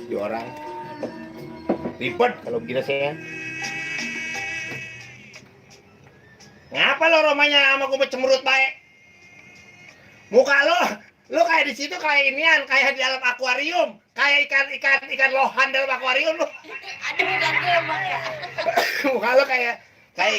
Di orang ribet kalau begini saya. Ngapa lo romanya sama gue cemberut baik? Muka lo kayak di situ kayak inian, kayak di dalam akuarium, kayak ikan lohan dalam akuarium lo. Ada muka gue emang ya. Muka lo kayak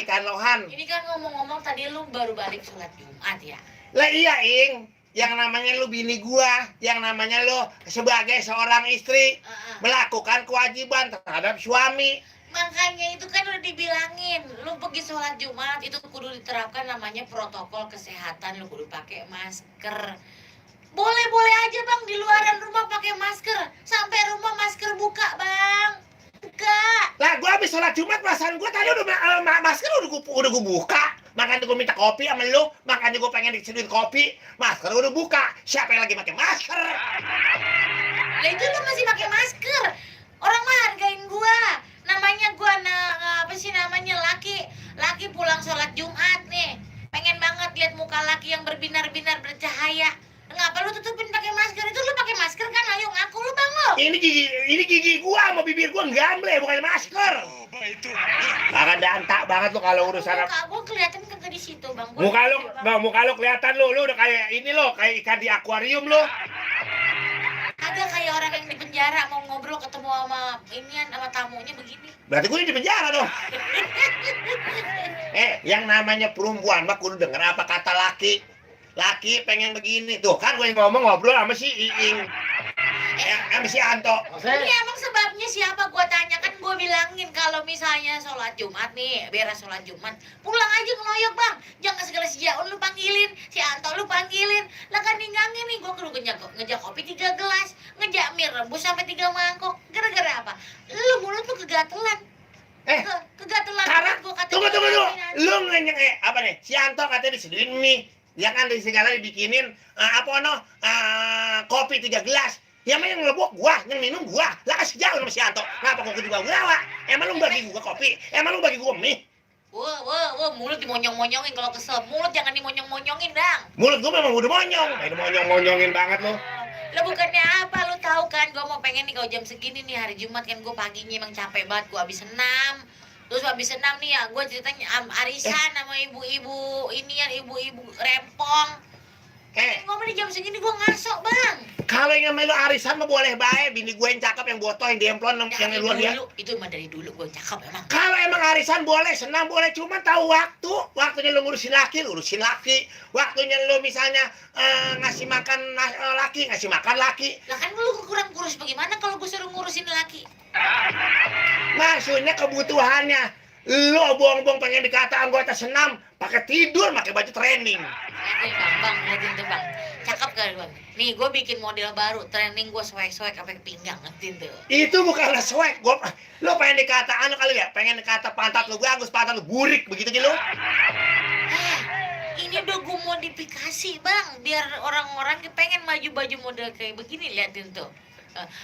ikan lohan. Ini kan ngomong-ngomong tadi lu baru balik sholat Jumat ya? Lah iya Ing, yang namanya lu bini gua, yang namanya lu sebagai seorang istri melakukan kewajiban terhadap suami. Makanya itu kan udah dibilangin, lu pergi sholat Jumat itu kudu diterapkan namanya protokol kesehatan, lu kudu pakai masker. Boleh-boleh aja bang di luaran rumah pakai masker, sampai rumah masker buka bang. Buka. Lah gua habis sholat Jumat perasaan gua tadi udah masker udah gua buka. Makanya gua minta kopi sama lu, makanya gua pengen disediain kopi, masker udah buka. Siapa yang lagi pakai masker? Lah itu lu masih pakai masker. Orang mah hargain gua. Namanya gua apa sih namanya laki pulang sholat Jumat nih. Pengen banget lihat muka laki yang berbinar-binar bercahaya. Ngapa lu tutupin pakai masker? Itu lu pakai masker kan? Ayo ngaku lu bang lo. Ini gigi gua sama bibir gua gamble bukan masker. Coba itu. Kagak dantak banget lu kalau urusan Muka gua kelihatan kagak di situ bang. muka lu kelihatan lu udah kayak ini lo, kayak ikan di akuarium lo. Ada kayak orang yang di penjara mau ngobrol ketemu sama inian sama tamunya begini. Berarti gue di penjara dong. Yang namanya perempuan mah kudu denger apa kata laki. Laki pengen begini tuh kan gue ngomong ngobrol sama si Iing. Sama si Anto. Ini emang sebabnya siapa gua tanya kan gua bilangin kalau misalnya sholat Jumat nih, beres sholat Jumat, pulang aja ngeloyok bang. Jangan segala si Jaun lu panggilin, si Anto lu panggilin. Lah kan ninggangin nih gua kudu ngejak kopi 3 gelas, ngejak mie rebus sampai 3 mangkok. Gara-gara apa? Lu mulut lu kegatelan. Kegatelan. Karena gua kata tunggu. Lu ngenyeng apa nih? Si Anto katanya disediain mie. Ya kan di segala dibikinin kopi 3 gelas. Yang main ngelebok gua, yang minum gua. Lah kasih jauh sama si Anto. Ngapa gua juga ngawa? Emang lu bagi gua kopi? Emang lu bagi gua mie? Wah, mulut dimonyong-monyongin kalau kesel. Mulut jangan dimonyong-monyongin, Dang. Mulut gua memang udah monyong. Main monyong-monyongin banget lu. Lah bukannya apa, lu tahu kan gua mau pengen nih kalau jam segini nih hari Jumat kan gua paginya emang capek banget, gua habis senam. Terus habis senam nih ya, gua ceritanya arisan sama ibu-ibu inian, ibu-ibu rempong. Ngomong di jam segini gua ngasok, Bang. Kalau yang namanya lu arisan mah boleh bae, bini gue yang cakep yang botol yang demplon yang luar dia. Itu mah dari dulu gue cakep emang. Kalau emang arisan boleh, senam boleh, cuma tahu waktu. Waktunya lu ngurusin laki, urusin laki. Waktunya lu misalnya ngasih makan laki, ngasih makan laki. Lah kan lu kurang kurus bagaimana kalau gue suruh ngurusin laki? Maksudnya kebutuhannya. Lu bohong-bohong pengen dikata anggota senam, pakai tidur, pakai baju training. Liatin tuh bang, cakep kan bang? Nih gue bikin model baru, training gue swag-swag sampai pinggang, ngertiin tuh. Itu bukanlah swag, lu pengen dikata anu kali ya, pengen dikata pantat lu bagus, pantat lu burik, begitu gitu lu. Ini udah gue modifikasi bang, biar orang-orang pengen maju baju model kayak begini, liatin tuh.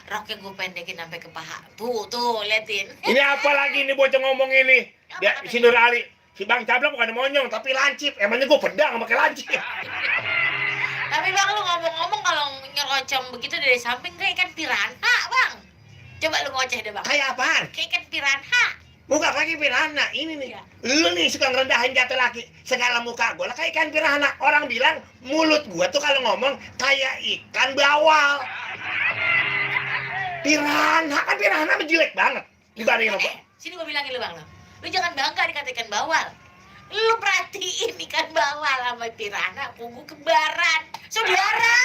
Roknya gue pendekin sampai ke paha. Tuh, liatin. Ini apa lagi nih bocah ngomong ini? Si Nur Ali, si Bang Cablak bukan monyong tapi lancip. Emangnya gue pedang pakai lancip. Tapi bang lu ngomong-ngomong kalau nyerocong begitu dari samping kayak ikan piranha bang. Coba lu ngoceh deh bang. Kayak apaan? Kayak ikan piranha. Muka kaki piranha, ini nih. Lu nih suka ngerendahin jatuh laki. Segala muka gue lah kayak ikan piranha. Orang bilang mulut gue tuh kalau ngomong kayak ikan bawal. Piranha, kan piranha menjelek banget dibandingin apa? Sini gue bilangin lu bang, lu jangan bangga dikata ikan bawal. Lu perhatiin ikan bawal sama piranha punggung kembaran, saudara.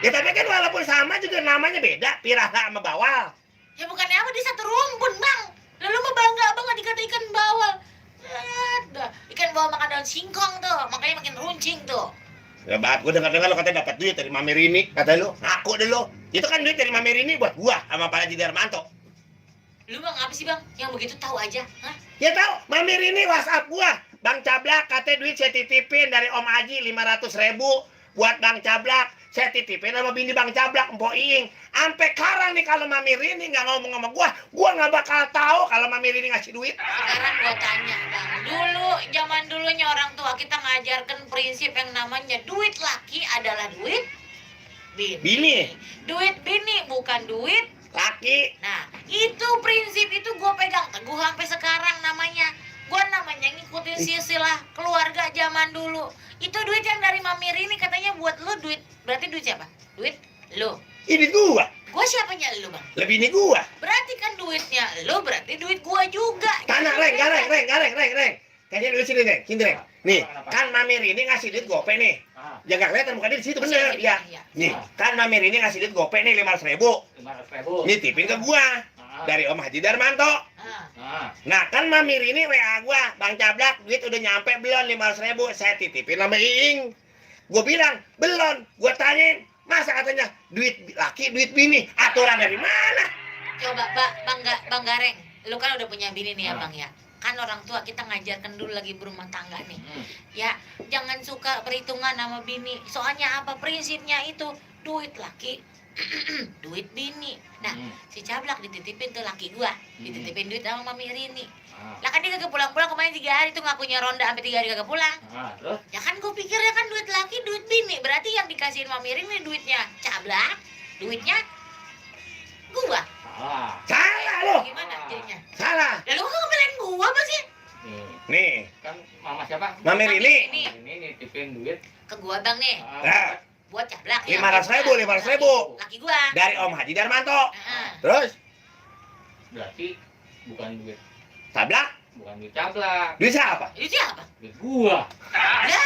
Ya tapi kan walaupun sama juga namanya beda, piranha sama bawal. Ya bukannya apa, di satu rumpun bang. Lalu mah bangga banget dikata ikan bawal. Ikan bawal makan daun singkong tuh, makanya makin runcing tuh. Ya banget, gue dengar lo katanya dapat duit dari Mami Rini, kata lu, ngaku deh lo. Itu kan duit dari Mami Rini buat gua sama Pak Haji Darmanto. Lu bang apa sih bang? Yang begitu tahu aja, hah? Ya tahu, Mami Rini WhatsApp gua. Bang Cablak katanya duit saya titipin dari Om Haji 500.000 buat Bang Cablak. Saya titipin sama bini Bang Cablak, Mpok Iing. Ampe sekarang nih kalau Mami Rini nggak ngomong sama gua nggak bakal tahu kalau Mami Rini ngasih duit. Sekarang gua tanya bang, dulu zaman dulunya orang tua kita ngajarkan prinsip yang namanya duit laki adalah duit bini. Bini. Duit bini bukan duit Laki. Nah ngikutin silsilah keluarga zaman dulu. Itu duit yang dari Mami Rini katanya buat lu duit. Berarti duit siapa? Duit lu. Ini gua. Gua siapanya lu, Bang? Lebih ini gua. Berarti kan duitnya lu, berarti duit gua juga. Tanah reng. Kayaknya dulu sini, Reng. Sini, Reng. Nih, kan Mami Rini ngasih duit gope nih. Jaga kelihatan muka dia di situ bener. Iya. Ya. Nih, kan Mami Rini ngasih duit gope nih 500.000. 500.000. Nitipin ke gua dari Om Haji Darmanto. Nah, kan Mami Rini WA gua, Bang Cablak, duit udah nyampe belum 500.000? Saya titipin sama Iing. Gua bilang, belum. Gua tanyain, masa katanya duit laki, duit bini? Aturan dari mana? Coba, Bang Gareng, lu kan udah punya bini nih ya, Bang ya. Kan orang tua kita ngajarkan dulu lagi berumah tangga nih. Ya, jangan suka perhitungan sama bini. Soalnya apa prinsipnya itu? Duit laki, duit bini. Nah, si Cablak dititipin tuh laki gua, dititipin duit sama Mami Rini. Lah kan dia kagak pulang-pulang kemarin 3 hari tuh ngakunya ronda sampai 3 hari kagak pulang. Terus? Ya kan gua pikirnya kan duit laki, duit bini. Berarti yang dikasihin Mami Rini duitnya Cablak, duitnya gua. Salah lo. Gimana jadinya? Salah. Ya lu kok ngebelain gua apa sih? Nih, Kan mama siapa? Mami Rini. Ini nitipin duit. Ke gua, Bang nih. Nah, Buat Cablak. 500.000. Laki gua. Dari Om Haji Darmanto. Heeh. Terus, Berarti bukan duit, Cablak, bukan duit Cablak. duit siapa? Itu siapa? Duit gua. Ya.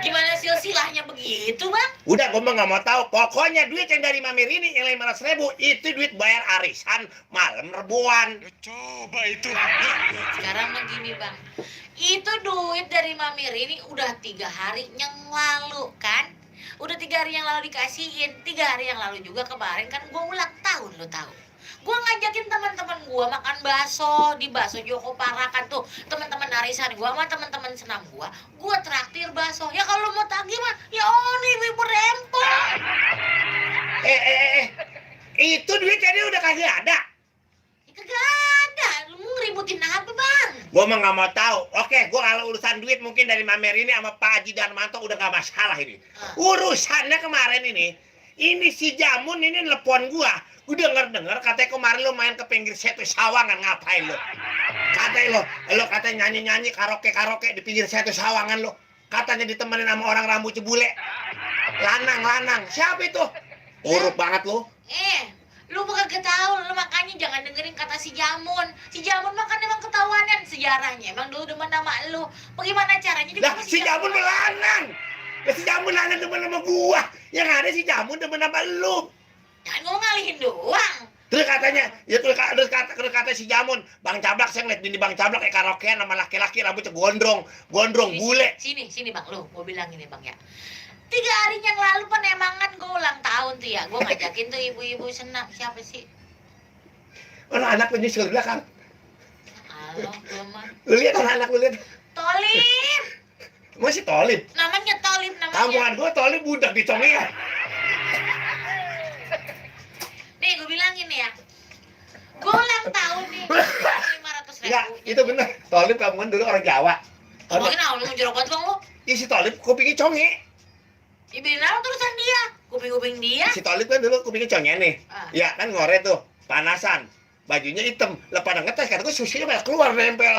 Gimana silsilahnya begitu, Bang? Udah, gue mah nggak mau tahu. Pokoknya duit yang dari Mami Rini yang 500.000 itu duit bayar arisan malam rebuan. Coba itu. Sekarang mah gini, Bang. Itu duit dari Mami Rini udah 3 hari yang lalu kan? Udah 3 hari yang lalu dikasihin. 3 hari yang lalu juga kemarin kan gua ulang tahun, lo tahu. Gua ngajakin teman-teman gua makan bakso di Bakso Joko Parakan tuh. Teman-teman arisan gua sama teman-teman senam gua traktir bakso. Ya kalau mau tagih mah ya ibu rempong. Itu duit jadi udah kagak ada. Ya kagak ada. Lu mau ngeributin apa, Bang? Gue mah nggak mau tahu. Oke, gue kalau urusan duit mungkin dari Mami Rini sama Pak Haji Darmanto udah nggak masalah ini. Urusannya kemarin ini si Jamun ini nelpon gua. Gue denger katanya kemarin lo main ke pinggir Setu Sawangan, ngapain lo? Katanya lo katanya nyanyi karaoke di pinggir Setu Sawangan lo. Katanya ditemenin sama orang rambut cebule. Lanang. Siapa itu? Urut banget lo. Lu kagak tahu, lu makanya jangan dengerin kata si Jamun. Si Jamun mah kan emang ketahuanan sejarahnya. Emang dulu demen sama lu. Bagaimana caranya? Lah si Jamun melanang. Lah si Jamun lanang demen sama gua. Yang ada si Jamun demen sama lu. Jangan ngomong ngalihin doang. Terus katanya, ya terus kata si Jamun, Bang Cablak saya ngeliat bini Bang Cablak kayak karaokean sama laki-laki rambutnya gondrong bule. Sini Bang, lu gua bilang ini Bang ya. 3 hari yang lalu penemangan gue ulang tahun tuh ya. Gue ngajakin tuh ibu-ibu senam. Siapa sih? Anak penyusul belakang. Halo, belum mah. Lu lihat anak lu lihat. Tolip. Masih Tolip. Namanya Tolip namanya. Kampungan gua Tolip budak di Congian. Nih gue bilangin ya. Gue ulang tahun nih. 500.000. Enggak, itu bener. Tolip kampungan dulu orang Jawa. Ngomongin apa lu ngejorok banget Bang lu? Si Tolip kupingnya conge. Iberin apa terusan dia? Kuping-kuping dia. Si Tolip kan dulu kupingnya conge nih. Ya kan ngore tuh, panasan. Bajunya hitam. Lah pada ngetes kata gua susunya banyak keluar nempel.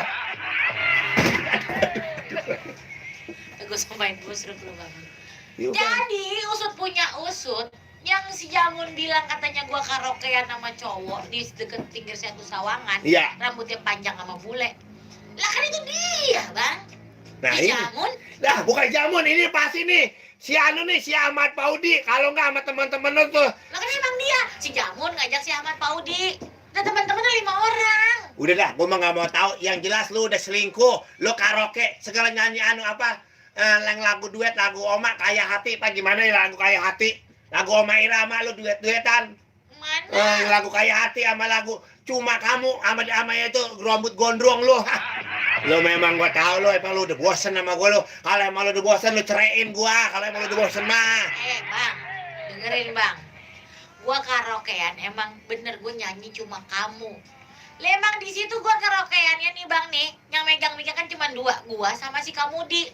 Gue samain gue seru lu Bang. Yuk, Jadi usut punya usut. Yang si Jamun bilang katanya gua karaokean sama cowok di deket pinggir Setu Sawangan. Iya. Rambutnya panjang sama bule. Lah kan itu dia, Bang. Nah, Si ini. Jamun. Nah, bukan Jamun, ini pasti nih. Si Ahmad Paudi. Kalau nggak sama teman-teman lu tuh. Lah kan emang dia. Si Jamun ngajak si Ahmad Paudi. Dan teman-temannya 5 orang. Udah dah, gua mah nggak mau tahu. Yang jelas lu udah selingkuh. Lu karaoke, segala nyanyi lagu duet, lagu Oma Kaya Hati, apa gimana ya lagu Kaya Hati? Lagu Oma Irama lu duetan. Mana? Lagu Kaya Hati sama lagu Cuma Kamu sama itu rambut gondrong lu. Lu memang gua tahu lu emang lu udah bosen sama gua lu. Kalau emang lu udah bosen lu ceraiin gua. Kalau emang lu udah bosen mah. Bang. Dengerin, Bang. Gua karaokean emang bener gua nyanyi Cuma Kamu. Lah emang di situ gua karaokeannya nih, Bang nih. Yang megang mic kan cuma 2, gua sama si Kamudi.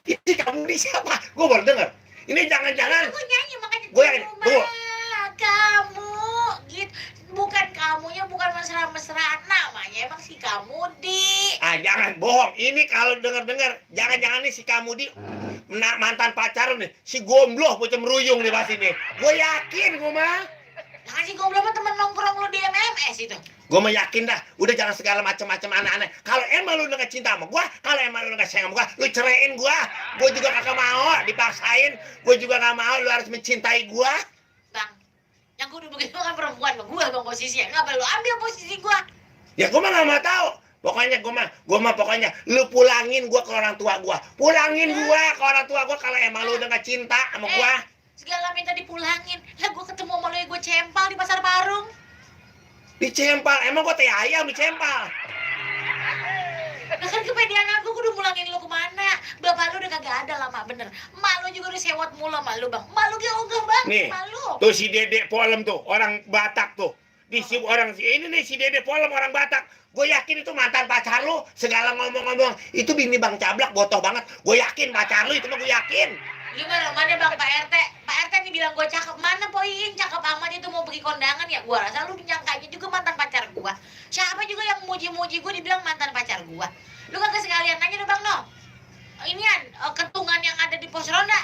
Ini kamu di siapa? Gua baru denger. Ini jangan-jangan Gua nyanyi makanya Gua yang- Cuma gua- Kamu gitu. Bukan kamunya bukan mesra-mesraan namanya emang si Kamudi. bohong. Ini kalau dengar-dengar, jangan-jangan nih si Kamudi mantan pacar nih, si gombloh bocah meruyung nih pasti nih. Gue yakin gue mah. Nah, si goblok mah temen nongkrong lu di MMS itu. Gue mah yakin dah, udah jangan segala macam-macam aneh-aneh. Kalau emang lu nggak cinta sama gue, kalau emang lu nggak sayang sama gue, lu ceraiin gue. Gue juga kagak mau dipaksain. Gue juga nggak mau lu harus mencintai gue. Bang, yang kudu begitu kan perempuan bang. Gua bang posisinya. Ngapa lu ambil posisi gua? Ya gue mah nggak mau tahu. Pokoknya gue mah pokoknya lu pulangin gue ke orang tua gue. Pulangin gue ke orang tua gue kalau emang lu udah nggak cinta sama gue. Segala minta dipulangin. Lah gua ketemu sama lu ya gua cempal di pasar Parung. Dicempal, emang gue teh ayam dicempal. Lah kan kepedean aku kudu mulangin lu kemana? Bapak lu udah kagak ada lama bener. Emak lu juga udah sewot mulu sama lu bang. Emak lu kayak ogah bang. Nih, Emak lu. tuh si Dede Polem tuh, orang Batak tuh. Ini nih si Dede Polem orang Batak. Gue yakin itu mantan pacar lu. Segala ngomong-ngomong, itu bini Bang Cablak botoh banget. Gue yakin pacar lu itu mah gue yakin. Gimana mana bang Pak RT? Pak RT nih bilang gue cakep. Mana Poin cakep amat itu mau pergi kondangan ya? Gua rasa lu nyangkanya juga mantan pacar gua. Siapa juga yang muji-muji gua dibilang mantan pacar gua. Lu kagak sekalian nanya dong bang no. Inian ketungan yang ada di pos ronda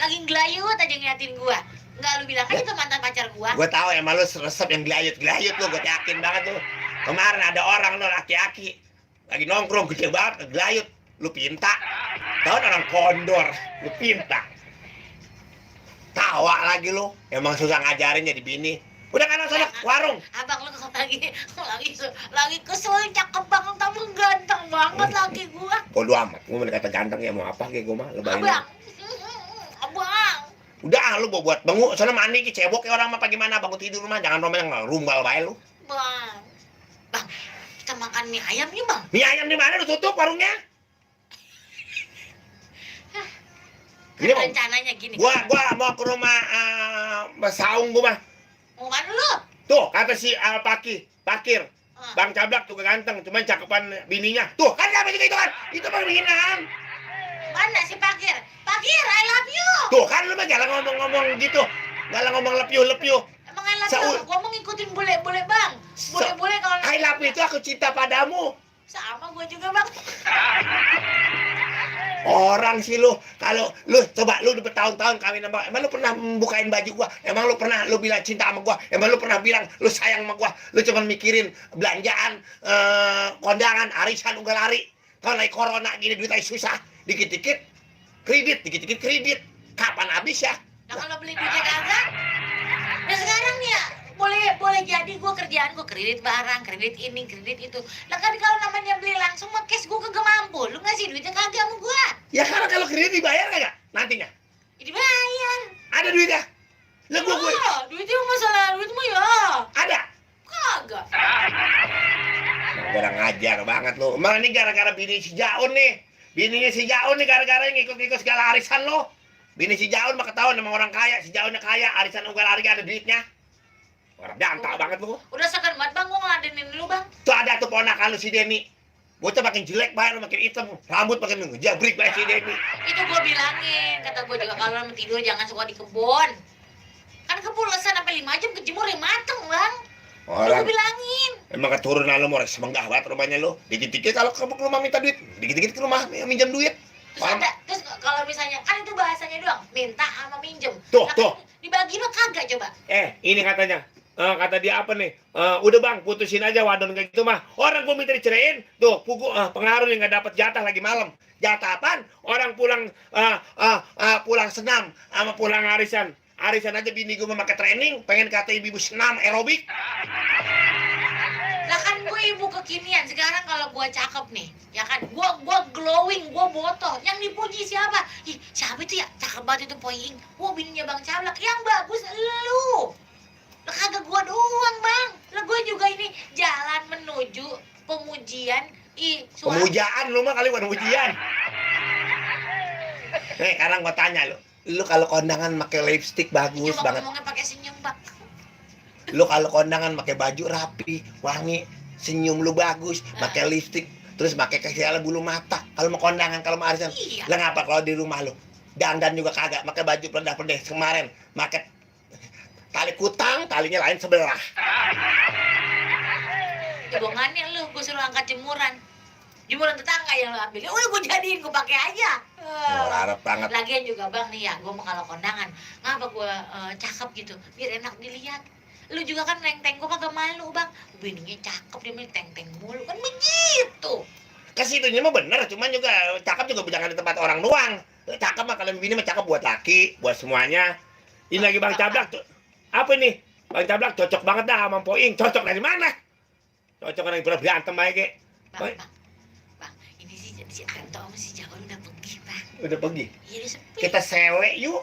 lagi ngelayut aja ngeliatin gua. Enggak lu bilang aja itu mantan pacar gua. Gue tahu emang lu resep yang gelayut lu, gue yakin banget tuh. Kemarin ada orang lo laki-laki lagi nongkrong gede banget gelayut, lu pinta. Tahu orang kondor, lu pinta. Tawa lagi lu, emang susah ngajarin jadi bini. Udah kan sana warung. Abang lu lagi kesel cakep banget tapi ganteng banget laki gua. Bodo amat, gue mau kata ganteng ya mau apa kayak gue mah lebayin. Abang. Abang. Udah lu buat bengu, soalnya mandi ki cebok ya orang mah gimana bangun tidur mah jangan rumah yang rumbal bae lu. Bang. Bang, kita makan mie ayam yuk, Bang. Mie ayam di mana lu tutup warungnya? Ini mau Rencananya gini. gua mau ke rumah Saung gua mah. Mau mana lu? Tuh kata si Pakir. Ah. Bang Cablak tuh ganteng, cuman cakepan bininya. Tuh kan apa gitu kan? Itu mah hinaan. Mana si Pakir? Pakir, I love you. Tuh kan lu mah jangan ngomong-ngomong gitu. Jangan ngomong lepyu. Emang I love Saul. you? Gua mau ngikutin bule-bule, Bang. Bule-bule kalau I love you itu aku cinta padamu. sama gua juga, Bang. Orang sih lu, kalau lu coba lu udah bertahun-tahun kawin sama, emang lu pernah membukain baju gua? Emang lu pernah lu bilang cinta sama gua? Emang lu pernah bilang lu sayang sama gua? Lu cuma mikirin belanjaan, kondangan, arisan, ugal lari. Kalau lagi corona gini duit aja susah, dikit-dikit kredit. Kapan habis ya? Nah, kalau beli duitnya kagak. Nah, sekarang nih ya, boleh jadi gua kerjaan gua kredit barang, kredit ini, kredit itu. Lah kan kalau namanya beli langsung mah cash gua kagak mampu. Lu ngasih duitnya kagak sama gua. Ya karena kalau kredit dibayar kagak nantinya? Jadi bayar. Ada duitnya? Lah gua Duitnya masalah duit mah ya. ada. Kagak. Kurang ngajar banget lu. Emang ini gara-gara bini si Jaun nih. Bininya si Jaun nih gara-gara ngikut-ngikut segala arisan lo. Bini si Jaun mah ketahuan sama orang kaya. Si Jaunnya kaya, arisan ugal lari ada duitnya. Orang jantak banget lu. Udah segan banget bang, gua ngeladenin lu bang. Tuh ada tuh ponakan lu si Deni. Bocah makin jelek banget, makin hitam. Rambut makin ngejabrik banget si Deni. Itu gua bilangin, kata gua juga kalau mau tidur jangan suka di kebun. Kan kebun lesan sampai 5 jam kejemur yang mateng bang. Gua Orang bilangin. emang keturunan lu mau semenggah banget rumahnya lu. Dikit-dikit kalau ke rumah minta duit, dikit-dikit ke rumah minjam duit. Terus kalau misalnya kan itu bahasanya doang, minta sama minjem. Tuh, Nah, tuh. Dibagi mah kagak coba. Ini katanya. Kata dia apa nih? Udah bang, putusin aja wadon kayak gitu mah. Orang gua minta diceraiin, tuh pengaruh yang nggak dapat jatah lagi malam. Jatah apaan? Orang pulang pulang senam sama pulang arisan. Arisan aja bini gua mau pakai training, pengen kata ibu senam aerobik. Lah kan gue ibu kekinian. Sekarang kalau gue cakep nih, ya kan, gue glowing, gue botoh. Yang dipuji siapa? Ih, siapa itu ya? Cakep banget itu Poing. Wah, bininya Bang Cablak. Yang bagus lu. Lah kagak gue doang, Bang. Lah gue juga ini jalan menuju pemujian. Pemujaan lu mah kali bukan ujian. Nih, sekarang gua tanya lu. Lu kalau kondangan pakai lipstick bagus Cuma banget. ngomongnya pakai senyum, Bang. Lu kalau kondangan pakai baju rapi, wangi, senyum lu bagus, pakai lipstick, terus pakai segala bulu mata. Kalau mau kondangan, kalau mau arisan, Iya. lah ngapa kalau di rumah lu? Dandan juga kagak, pakai baju peledah-peledah kemarin, pakai tali kutang, talinya lain sebelah. Hubungannya lu, gue suruh angkat jemuran. Jemuran tetangga yang lo ambil. Udah gue jadiin, gue pakai aja. Harap banget. Lagian juga bang nih ya, gue mau kalau kondangan, ngapa gue cakep gitu, biar enak dilihat. Lu juga kan neng-teng, gue kagak malu bang. Bininya cakep, dia main teng-teng mulu, kan begitu. Kesitunya mah bener, cuman juga cakep juga jangan di tempat orang doang. Cakep mah kalau bini mah cakep buat laki, buat semuanya. Ini lagi Bang Cablak tuh. Apa ini? Bang Cablak cocok banget dah sama Poing. Cocok dari mana? Cocok orang yang pernah berantem aja kek. Bang, ini si Anto sama si Jawan udah pergi bang. Udah pergi. Iya dia sepi. Kita sewe yuk.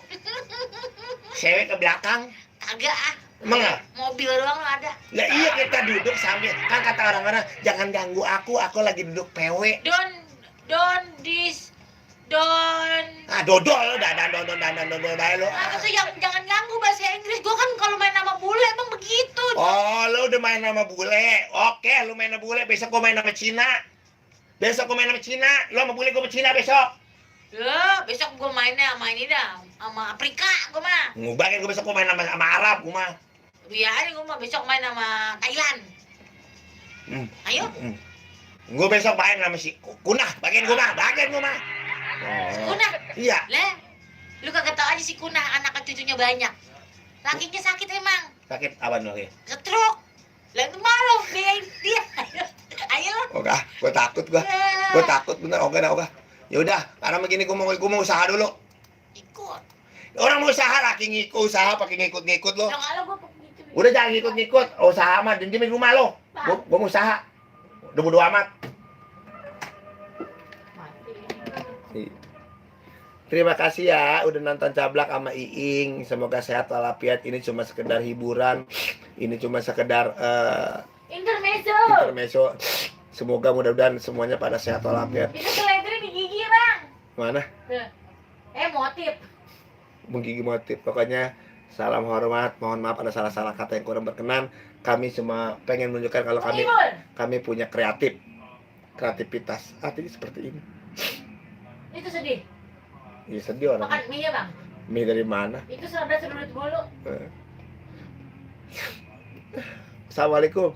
Sewe ke belakang. Kagak ah. Emang nggak? Mobil doang lo ada. Lah iya kita duduk sambil. Kan kata orang-orang jangan ganggu aku lagi duduk PW. Ah dodol, dodol lo. Apa tuh yang jangan ganggu bahasa Inggris. Gue kan kalau main sama bule emang begitu. Oh, lu udah main sama bule. Oke, lu main sama bule. Besok gua main sama Cina. Lu sama bule gua sama Cina besok. Ya, besok gue mainnya sama ini dah, sama Afrika gue mah. Ngubangin gua besok gua main sama Arab gua mah. Biarin gue mah besok main sama Thailand. Ayo. Gua besok main sama si Kunah. Bagian gua mah. Kunah. Iya. Lah, lu kagak tau aja si Kunah anak cucunya banyak. Lakinya sakit emang, Sakit apa lagi? stroke. Lah itu malu biayain dia. Ayo lo. Oga, gua takut gua. Gua takut bener Oga. Ya udah, karena begini gua mau usaha dulu. Ikut. Orang mau usaha laki usaha pakai ngikut lo. Dong kalau gue begitu. Udah jangan ngikut. Usaha mah diemin rumah lo. Gua mau usaha. Udah bodo amat. Terima kasih ya udah nonton Cablak sama Iing. Semoga sehat walafiat. Ini cuma sekedar hiburan. Ini cuma sekedar intermezzo. Semoga mudah-mudahan semuanya pada sehat walafiat. Itu seledri di gigi bang. Mana? Motif. Menggigi motif. Pokoknya salam hormat. Mohon maaf ada salah-salah kata yang kurang berkenan. Kami cuma pengen menunjukkan kalau kami punya kreativitas. Artinya seperti ini. Itu sedih. Iya sedih orang. Makan mie ya bang. Mie dari mana? Itu sedut bulu. Assalamualaikum.